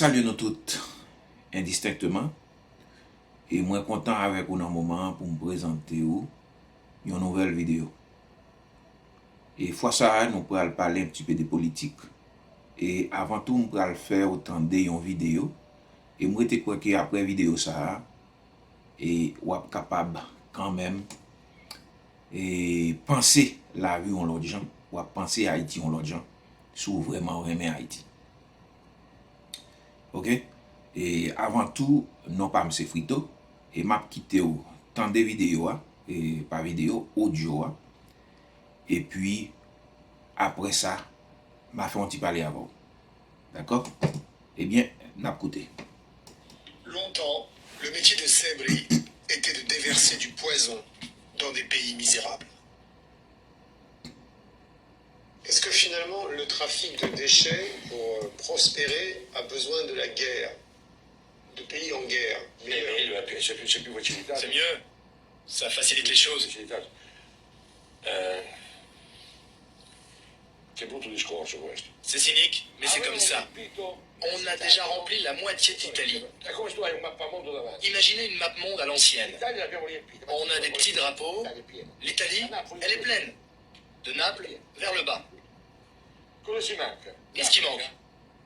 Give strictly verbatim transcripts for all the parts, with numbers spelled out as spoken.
Salye nou tout endistenkteman, e mwen kontan avèk ou nan moman an pou m prezante ou yon nouvèl videyo. E fwa sa a, nou pral pale yon ti pe de politik. E avan tou, m pral fè ou tande yon videyo. E m rete kwè ke apre videyo sa a, e w ap kapab kanmenm, e panse lavi w yon lòt jan, w ap panse Ayiti yon lòt jan, si w vrèman renmen Ayiti. Oke? E avan tou, non pa m se Frito, e m ap kite w tande videyo a, e pa videyo, odyo a. Epi, apre sa, m a fè yon ti pale avè w. Dakò? Ebyen, n ap koute. Longtemps, le métier de sèbri était de déverser du poison dans des pays misérables. Est-ce que finalement le trafic de déchets pour euh, prospérer a besoin de la guerre, de pays en guerre? Sì, perché lui è più, c'è più, c'è più facilità. C'est mieux. Ça facilite les choses. Facilità. Eh, che brutto discorso questo. C'est cynique, mais c'est comme ça. On a déjà rempli la moitié de l'Italie. È come se tu hai un mappamondo davanti. Imaginez une map monde à l'ancienne. L'Italia l'abbiamo riempita. On a des petits drapeaux. L'Italie, elle est pleine. De Naples vers le bas. Cosa ci manca? Qu'est-ce qui manque?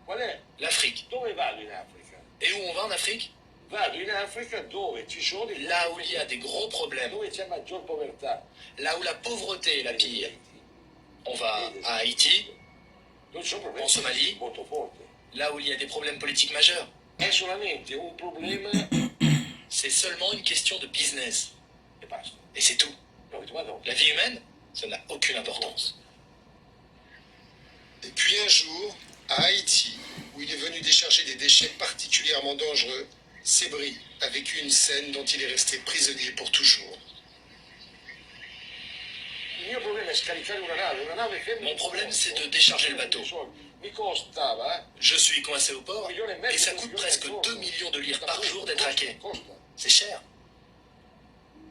Qual è? L'Afrique. Dove vado in Africa? Et où on va en Afrique? Vado in Africa dove ci sono i Là où il y a des gros problèmes, dove c'è maggior povertà. Là où la pauvreté est la pire. On va à Haïti, Dove ci sono problemi En Somalie? Molto forti. Là où il y a des problèmes politiques majeurs. È solamente un problema. C'est seulement une question de business. E basta. Et c'est tout. No, tu vado. La vie humaine, ça n'a aucune importance. Et puis un jour, à Haïti, où il est venu décharger des déchets particulièrement dangereux, Sébri a vécu une scène dont il est resté prisonnier pour toujours. Il mio problema è scaricare una nave, una nave ferma. Mon problème, c'est de décharger le bateau. Mi costava Je suis coincé au port un milione e mezzo, et ça due coûte milioni presque al giorno. deux millions de lires par jour d'être à quai. Costa. C'est cher.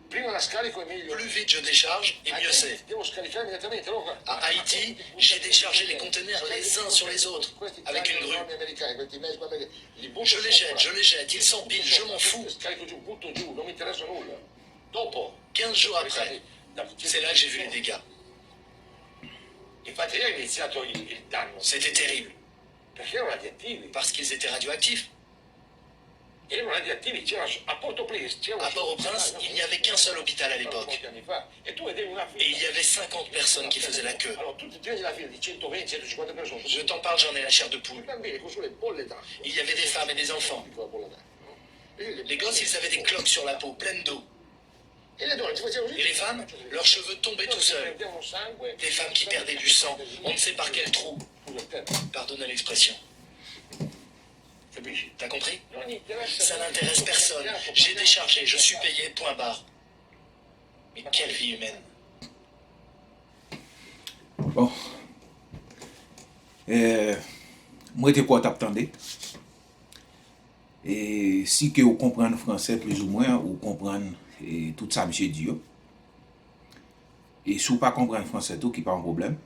Prima la scarico e meglio. Plus vite je décharge, et mieux c'est. Devo scaricare immediatamente, allora. À Haïti, j'ai déchargé les conteneurs les uns sur les autres, avec une grue. Je les jette, je les jette, ils s'empilent, je m'en fous. Scarico giù, butto giù, non mi interessa nulla. Dopo, Quinze jours après, c'est là que j'ai vu les dégâts. infatti lì è iniziato il, il danno. C'était terrible, Perché erano radioattivi. Parce qu'ils étaient radioactifs. Erano radioattivi, c'era a Port-au-Prince, c'era À Port-au-Prince, il n'y avait qu'un seul hôpital à l'époque. Pochi anni fa. E tu vedevi una fila. Et il y avait cinquante personnes qui faisaient la queue. Allora, tu ti vedi la fila di centoventi, centocinquanta persone. Je t'en parle, j'en ai la chair de poule. I bambini con solo le bolle d'acqua. Il y avait des femmes et des enfants. Piccola bolla d'acqua, no? E le Les gosses, ils avaient des cloques sur la peau, pleines d'eau. E le donne ti facevano Et les femmes, leurs cheveux tombaient tout seuls. Perdevano sangue. Des femmes qui perdaient du sang, on ne sait par quel trou. Scusa, aspetta. Pardonne l'expression. Capisci? T'as compris? Non interessa. Ça n'intéresse personne. J'ai déchargé, je suis payé, point barre. Mais quelle vie humaine. Bon. Eh, mwen te kwè w t ap tande. E si ke w konprann fransè plizoumwen, ou konprann, e, tout sa misye di yo. E si w pa konprann fransè tou, ki pa yon pwoblèm,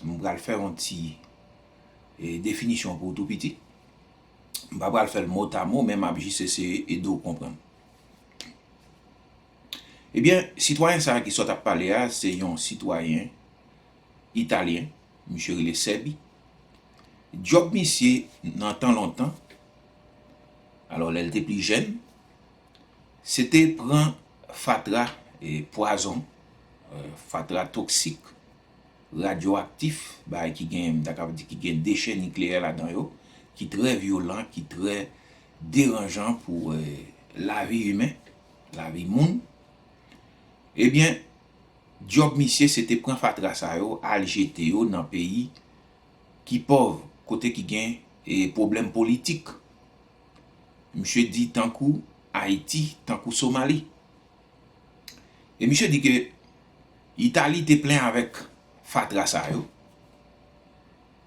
m pral fè yon ti, e, definisyon pou w tou piti. M pa pral fè l motamo, men m ap jis eseye ede w konprann. Ebyen, sitwayen sa a ki sot ap pale a, se yon sitwayen italyen, misye rele Sebi. Djòb misye nan tan lontan, alò lè l te pli jèn, se te pran fatra, e, pwazon, e, fatra toksik, radyoaktif, bagay ki gen, m ta kapab di ki gen dechè nikleyè ladan yo, ki trè vyolan, ki trè deranjan pou, e, lavi imen, lavi moun. Ebyen, djòb misye se te pran fatra sa yo, al jete yo nan peyi ki pòv, kote ki gen, e, pwoblèm politik. Misye di tankou Ayiti, tankou Somali. E misye di ke Itali te plen avèk fatra sa yo.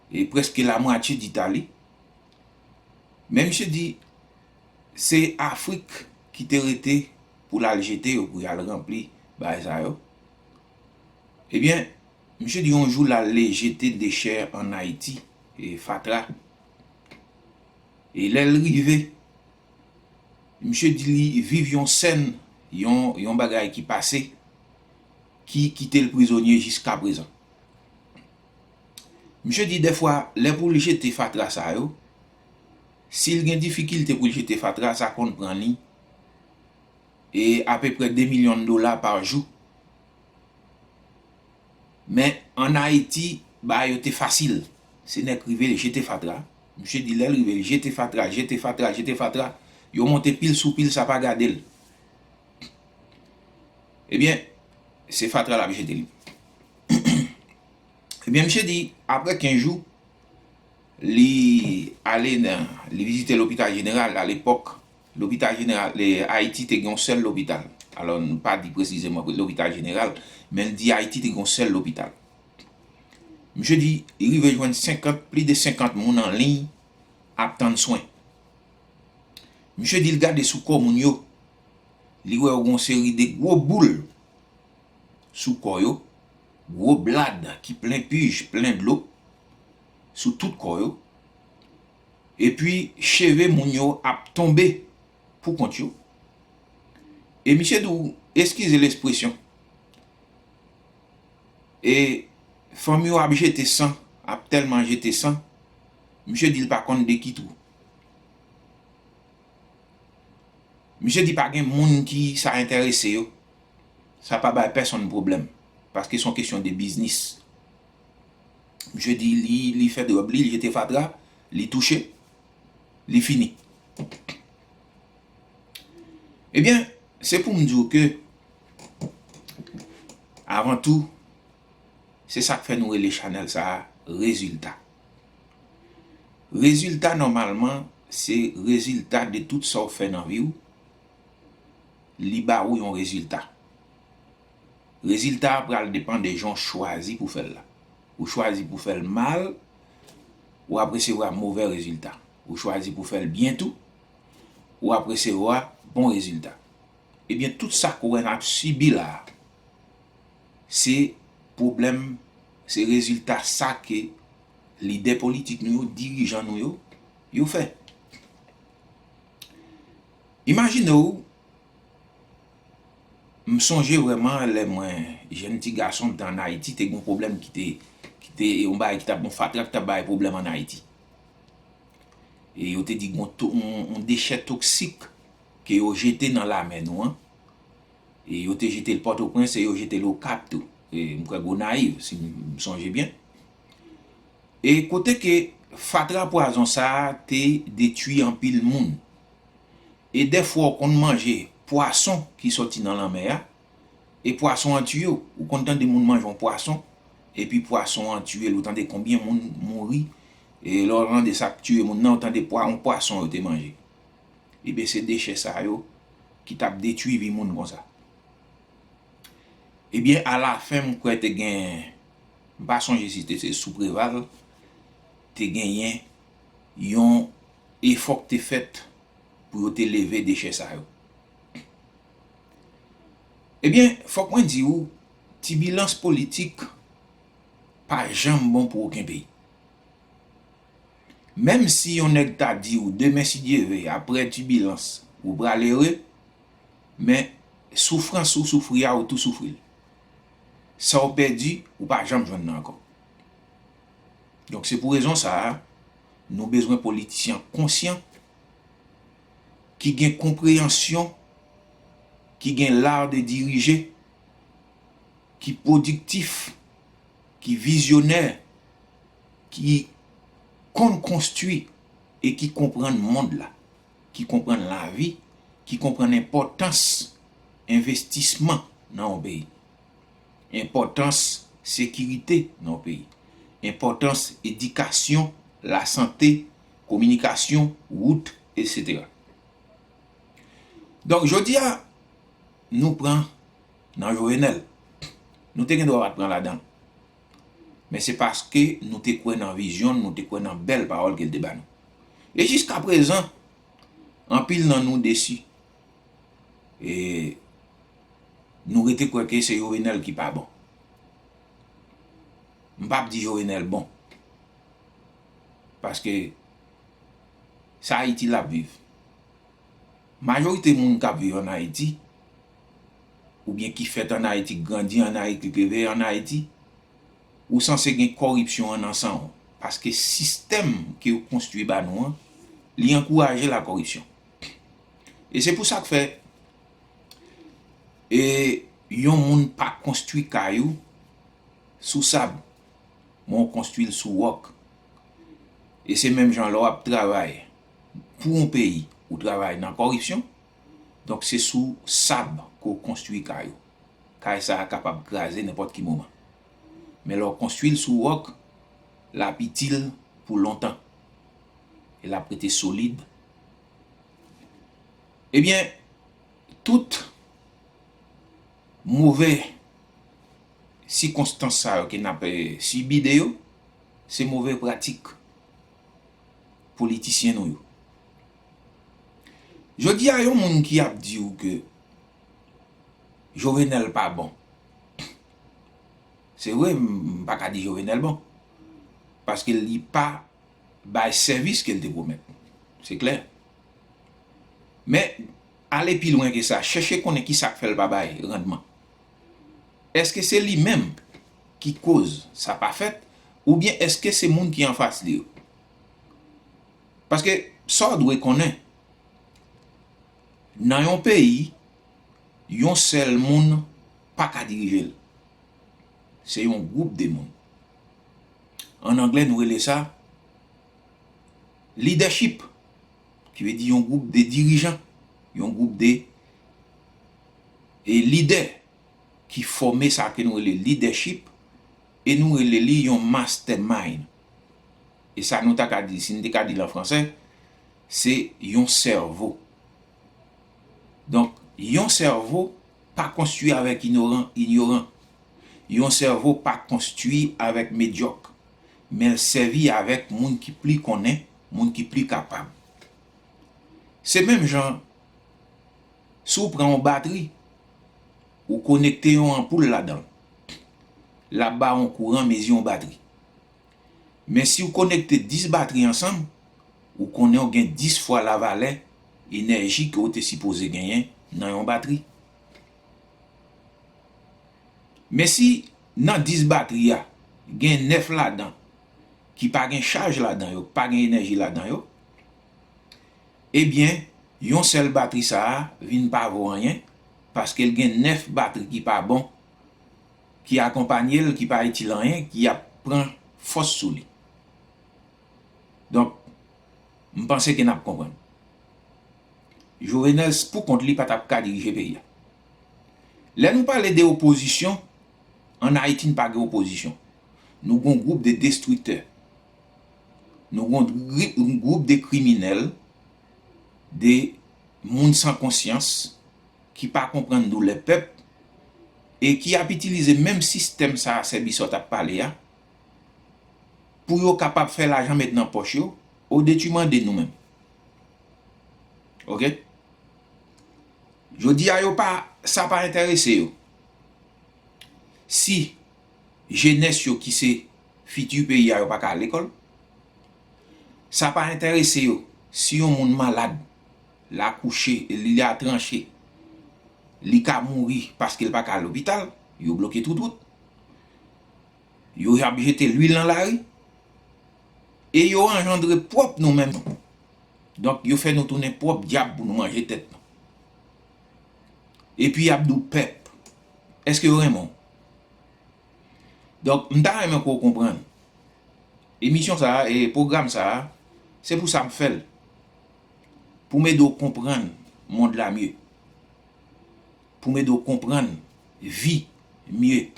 E prèske lamwatye d Itali. Men misye di se Afrik ki te rete pou l al jete yo, pou y al ranpli bagay sa yo. Ebyen, misye di yon jou l ale jete dechè ann Ayiti, e fatra. E lè l rive, misye di li viv yon sèn, yon, yon bagay ki pase, ki kite l prizonye jiskaprezan. Misye di dèfwa, lè pou l jete fatra sa yo, si l gen difikilte pou l jete fatra, sa konn pran li e apeprè de milyon dola pa jou. Men ann Ayiti, bagay yo te fasil. Se nèg rive, l jete fatra. Misye di lè l rive, l jete fatra, jete fatra, jete fatra. Yo monte pil sou pil, sa pa gade l. Ebyen, se fatra l ap jete li. Ebyen, misye di, apre kenz jou, li ale nan, li vizite lopital jeneral. Alepòk, lopital jeneral, e, Ayiti te gen yon sèl lopital. Alò, nou pa di presizeman lopital jeneral, men l di Ayiti te gen yon sèl lopital. Misye di, li rive jwenn senkant, plis de senkant moun an liy ap tann swen. Misye di l gade sou kò moun yo, li wè yo gen yon seri de gwo boul sou kò yo, gwo blad ki plen pij, plen dlo sou tout kò yo, epi cheve moun yo ap tonbe pou kont yo. E misye di w, eskize lespresyon, e fanmi yo ap jete san, ap tèlman jete san, misye di l pa konn de ki twou. Misye di pa gen moun ki sa enterese yo. Sa pa bay pèsonn pwoblèm, paske se yon kesyon de biznis. Misye di li, li fè dwòb li, li jete fatra, li touche, li fini. Ebyen, se pou m di w ke, avan tou, se sa k fè nou rele chanèl sa a Rezilta. Rezilta, nòmalman, se rezilta de tout sa w fè nan vi w, li ba ou yon rezilta. Rezilta a pral depann de jan w chwazi pou fè l la. Ou chwazi pou fè l mal, ou ap resevwa movè rezilta. Ou chwazi pou fè l byen tou, ou ap resevwa bon rezilta. Ebyen, tout sa ke w wè n ap sibi la a, se pwoblèm, se rezilta sa ke lidè politik nou yo, dirijan nou yo, yo fè. Imajine w, m sonje vrèman lè mwen, jèn ti gason, m te ann Ayiti, te gen yon pwoblèm ki te, ki te, yon bagay ki t ap, yon fatra ki t ap bay pwoblèm ann Ayiti. E yo te di gen yon to-, yon, yon dechè toksik ke yo jete nan lamè nou an. E yo te jete l Pòtoprens e yo jete l Okap tou. E m kwè Gonayiv, si m, m sonje byen. E kote ke fatra pwazon sa a te detwi anpil moun. E dèfwa w konn manje pwason ki soti nan lanmè a, e pwason an tiye w. Ou konn tande moun manje yon pwason, epi pwason an tiye l. Ou tande konbyen moun mouri, e lè w tande sa k tiye moun nan, ou tande pwa-, yon pwason yo te manje. Ebyen, se dechè sa yo ki t ap detwi vi moun konsa. Ebyen, alafen, m kwè te gen, m pa sonje si te se sou Preval, te genyen yon efò k te fèt pou yo te leve dechè sa yo. Ebyen, fòk mwen di w, tibilans politik pa janm bon pou okenn peyi. Menm si yon nèg ta di w, demen, si Dye ve, aprè tibilans, ou pral ere, men soufrans ou soufri a, ou tou soufri l. Sa w pèdi, ou pa janm jwenn nan ankò. Donk, se pou rezon sa a, nou bezwen politisyen konsyan, ki gen konpreyansyon, ki gen lar de dirije, ki pwodiktif, ki vizyonè, ki konn konstwi e ki konprann mond la, ki konprann lavi, ki konprann enpòtans envestisman nan yon peyi, enpòtans sekirite nan yon peyi, enpòtans edikasyon, lasante, kominikasyon, wout, etsetera. Donk, jodi a, nou pran nan Jovenel. Nou te gen dwa pa t pran ladan l. Men se paske nou te kwè nan vizyon l, nou te kwè nan bèl pawòl ke l te ba nou. E jiskaprezan, anpil nan nou desi. E nou rete kwè ke se Jovenel ki pa bon. M p ap di Jovenel bon. Paske Se Ayiti l ap viv. Majorite moun k ap viv ann Ayiti, oubyen ki fèt ann Ayiti, ki grandi ann Ayiti, ki leve ann Ayiti, ou sanse gen kòripsyon an nan san w. Paske sistèm ke yo konstwi ba nou an, li ankouraje lakòripsyon. E se pou sa k fè, e, yon moun pa konstwi kay ou sou sab, men w konstwi l sou wòk. E se menm jan lè w ap travay pou yon peyi, ou travay nan kòripsyon, donk se sou sab ke w konstwi kay ou. Kay sa a kapab kraze nenpòt ki moman. Men lè w konstwi l sou wòk, l ap itil pou lontan. E l ap rete solid. Ebyen, tout move sikonstans sa yo ke n ap, eh, sibi de yo, se move pratik politisyen nou yo. Jodi a, yon moun ki ap di w ke Jovenel pa bon. Se vre, m, m pa ka di Jovenel bon. Paske li pa bay sèvis ke l te pwomèt. Se klè. Men, ale pi lwen ke sa, chèche konnen ki sa k fè l pa bay randman. Èske se li menm ki koz sa pa fèt, oubyen èske se moun ki anfas li yo? Paske sa w dwe konnen, nan yon peyi, yon sèl moun pa ka dirije l. Se yon gwoup de moun. An anglè, nou rele sa leadership, ki vle di yon gwoup de dirijan, yon gwoup de, e, lidè ki fòme sa ke nou rele leadership, e nou rele li yon mastermind. E sa nou ta ka di, si n te ka di l an fransè, se yon sèvo. Donk, yon sèvo pa konstwi avèk inoran, inyoran. Yon sèvo pa konstwi avèk medyòk. Men l sèvi avèk moun ki pli konnen, moun ki pli kapab. Se menm jan, si w pran yon batri, ou konekte yon anpoul ladan l, l ap ba w yon kouran mezi yon batri. Men si w konekte dis batri ansanm, ou konnen w gen dis fwa lavalè enèji ke w te sipoze genyen nan yon batri. Men si nan dis batri a, gen nèf ladan ki pa gen chaj ladan yo, pa gen enèji ladan yo, ebyen, yon sèl batri sa a vin pa vo anyen, paske l gen nèf batri ki pa bon, ki akonpanye l, ki pa itil anyen, ki ap pran fòs sou li. Donk, m panse ke n ap konprann. Jovenel, pou kont li, pa t ap ka dirije peyi a. Lè nou pale de opozisyon, ann Ayiti, n pa gen opozisyon. Nou gen yon gwoup de destriktè. Nou gen yon gri-, yon gwoup de kriminèl, de moun san konsyans, ki pa konprann doulè pèp, e ki ap itilize menm sistèm sa a Sèbisòt ap pale a, pou yo kapab fè lajan met nan pòch yo, o detriman de nou menm. Oke? Jodi a, yo pa, sa pa enterese yo. Si jenès yo ki se fiti peyi a, yo pa ka al lekòl, sa pa enterese yo. Si yon moun malad, l akouche, li atranche, li ka mouri paske l pa ka al lopital, yo bloke tout wout. Yo ap jete lwil nan lari. E yo anjandre pwòp nou menm nou. Donk, yo fè nou tounen pwòp dyab pou nou manje tèt nou. Epi y ap di w pèp. Èske yo renmen w? Donk, m ta renmen ke w konprann. Emisyon sa a, e pwogram sa a, se pou sa m fè l. Pou m ede w konprann mond la mye. Pou m ede w konprann vi mye.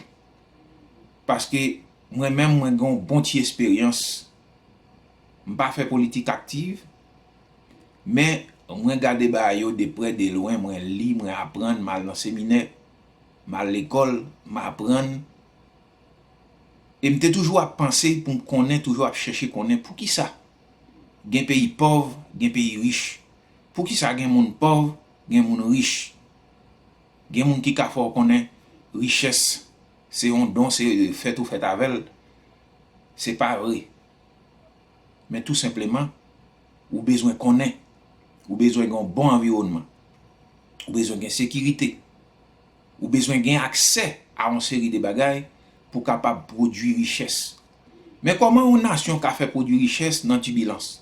Paske mwen menm, mwen gen yon bon ti esperyans. M pa fè politik aktiv, men mwen gade bagay yo de prè, de lwen, mwen li, mwen aprann, m al nan seminè, m al lekòl, m aprann. E m te toujou ap panse pou m konnen, toujou ap chèche konnen poukisa gen peyi pòv, gen peyi rich. Poukisa gen moun pòv, gen moun rich. Gen moun ki ka fè w konnen richès se yon don, se fèt ou fèt avè l. Se pa vre. Men tou senpleman, Ou bezwen konnen. Ou bezwen gen yon bon anviwònman. Ou bezwen gen sekirite. Ou bezwen gen aksè a yon seri de bagay pou kapab pwodui richès. Men kòman yon nasyon ka fè pwodui richès nan tibilans?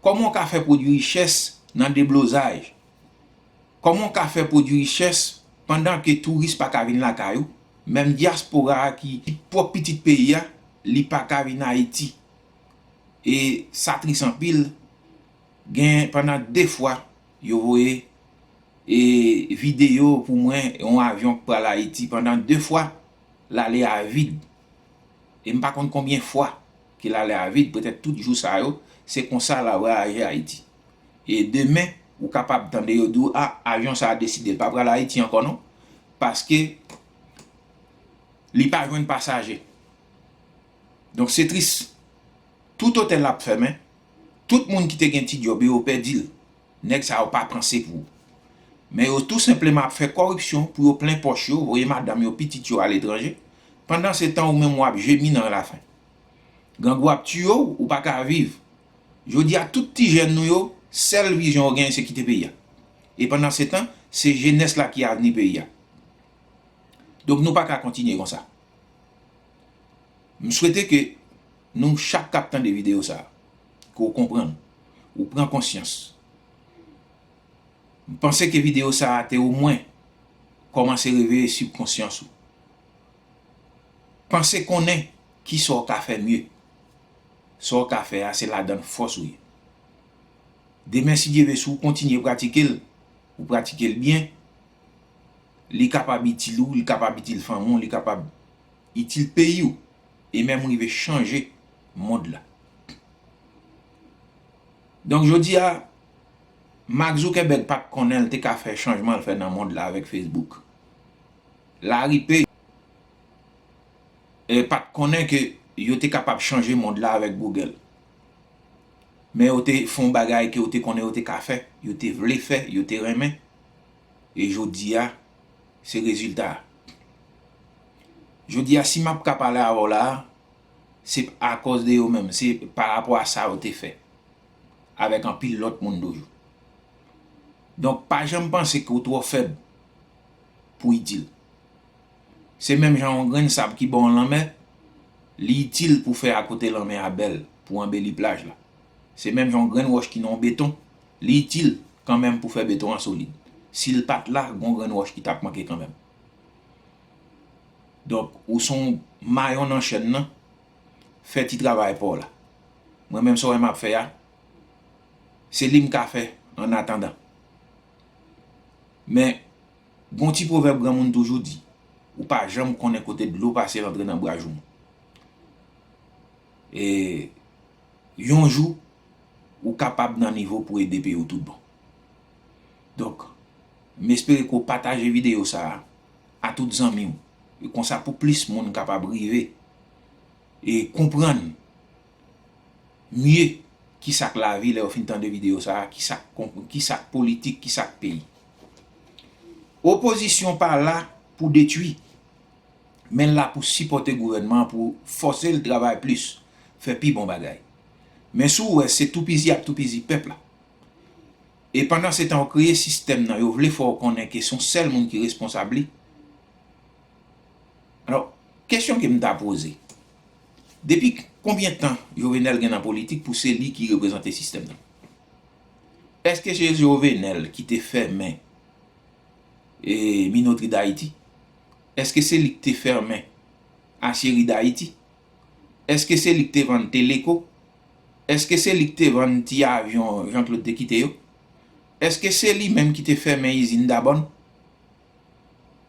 Kòman w ka fè pwodui richès nan deblozay? Kòman w ka fè pwodui richès pandan ke touris pa ka vin lakay ou? Menm dyaspora a ki pwòp pitit peyi a, li pa ka vin Ayiti. E sa tris anpil. Gen pandan de fwa, yo voye, e, videyo pou mwen, yon avyon k pral Ayiti. Pandan de fwa, l ale a vid. E m pa konn konbyen fwa ke l ale a vid, petèt tout jou sa yo, se konsa l ap vwayaje Ayiti. E demen, ou kapab tande yo di w, a, avyon sa a deside l pa pral Ayiti ankò non, paske li pa jwenn pasaje. Donk, se tris. Tout otèl ap fèmen, tout moun ki te gen ti djòb yo, yo pèdi l. Nèg sa yo pa panse pou ou. Men yo tou senpleman ap fè kòripsyon pou yo plen pòch yo, voye madanm yo, pitit yo aletranje. Pandan se tan, ou menm w ap jemi nan lafen. Grangou ap tiye w, ou pa ka viv. Jodi a, tout ti jèn nou yo, sèl vizyon yo genyen se kite peyi a. E pandan se tan, se jenès la ki avni peyi a. Donk nou pa ka kontinye konsa. M swete ke nou chak k ap tande videyo sa a, ke w konprann, ou pran konsyans. M panse ke videyo sa a te omwen kòmanse reveye sibkonsyans ou. Panse konnen kisa w ka fè mye. Sa w ka fè a, se ladan l fòs ou ye. Demen, si Dye vle, si w kontinye pratike l, ou pratike l byen, li kapab itil ou, li kapab itil fanmi w, li kapab itil peyi w, e menm rive chanje mond la. Donk, jodi a, Mark Zuckerberg pa t konnen l te ka fè chanjman l fè nan mond la avèk Facebook. Larry Page, e, pa t konnen ke yo te kapab chanje mond la avèk Google. Men yo te fè yon bagay ke yo te konnen yo te ka fè, yo te vle fè, yo te renmen. E jodi a, se rezilta a. Jodi a, si m ap ka pale avè w la a, se akòz de yo menm, se pa rapò a sa yo te fè avèk anpil lòt moun toujou. Donk, pa janm panse ke w twò fèb pou w itil. Se menm jan yon grenn sab ki bò yon lanmè, li itil pou fè akote lanmè a bèl, pou anbeli plaj la. Se menm jan yon grenn wòch ki nan yon beton, li itil kanmenm pou fè beton an solid. Si l pa t la, gon grenn wòch ki t ap manke kanmenm. Donk, ou se yon mayon nan chèn nan, fè ti travay pa w la. Mwen menm, sa w wè m ap fè a, se li m ka fè annatandan. Men, gon ti pwovèb granmoun toujou di, ou pa janm konnen kote dlo pase l antre nan bra joumou. E yon jou, ou kapab nan nivo pou ede peyi w tout bon. Donk, m espere ke w pataje videyo sa a a tout zanmi w, e konsa pou plis moun kapab rive e konprann mye kisa k lavi lè yo fin tande videyo sa a, kisa k konp-, kisa k politik, kisa k peyi. Opozisyon pa la pou detwi, men l la pou sipòte gouvènman an, pou fòse l travay plis, fè pi bon bagay. Men si w wè se toupizi y ap toupizi pèp la, e pandan se tan yo kreye sistèm nan, yo vle fè w konnen ke se yon sèl moun ki responsab li. Alò, kesyon ke m ta poze, depi konbyen tan Jovenel gen nan politik pou se li ki reprezante sistèm nan? Èske se Jovenel ki te fèmen, e, Minoterie d'Haïti? Èske se li ki te fèmen Aciérie d'Haïti? Èske se li ki te vann Teleco? Èske se li ki te vann ti avyon Jean Claude te kite yo? Èske se li menm ki te fèmen izin Dabòn?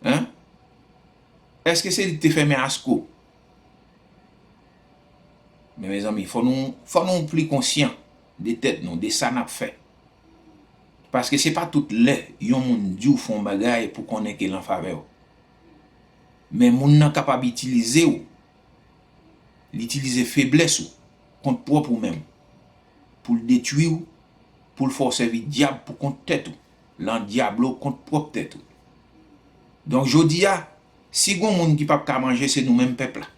Hein? Èske se li ki te fèmen Asco? Men, mezanmi, fò nou, fò nou pli konsyan de tèt nou, de sa n ap fè. Paske se pa tout lè yon moun di w fè yon bagay pou konnen ke l an favè w. Men moun nan kapab itilize w, li itilize feblès ou kont pwòp ou menm, pou l detwi w, pou l fè w sèvi dyab pou kont tèt ou, l andyable w kont pwòp tèt ou. Donk, jodi a, si gon moun ki p ap ka manje, se nou menm pèp la.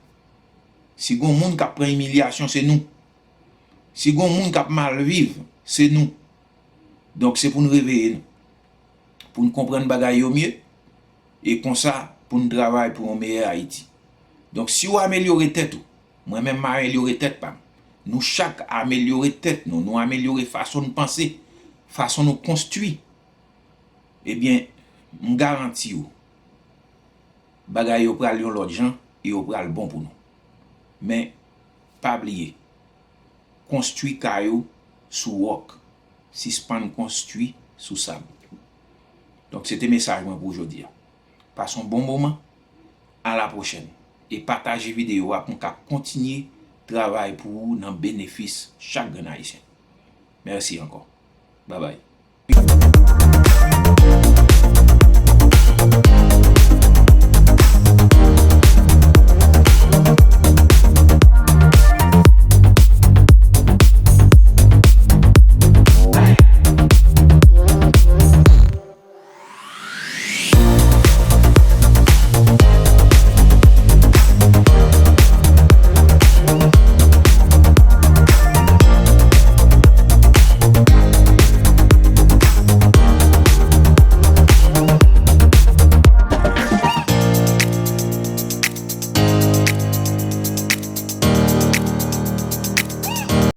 Si gon moun k ap pran imilyasyon, se nou. Si gon moun k ap mal viv, Se nou. Donk, se pou n reveye nou. Pou n konprann bagay yo mye. E konsa, pou n travay pou yon meyè Ayiti. Donk, si w amelyore tèt ou, mwen menm m amelyore tèt pa m. Nou chak amelyore tèt nou. Nou amelyore fason n panse, fason nou konstwi. Ebyen, m garanti w, bagay yo pral yon lòt jan e yo pral bon pou nou. Men, pa bliye, konstwi kay ou sou wòk, sispann konstwi sou sab. Donk, se te mesaj mwen pou jodi a. Pase yon bon moman, a la pwochèn. E pataje videyo a pou m ka kontinye travay pou ou nan benefis chak grenn Ayisyen. Mèsi ankò. Babay.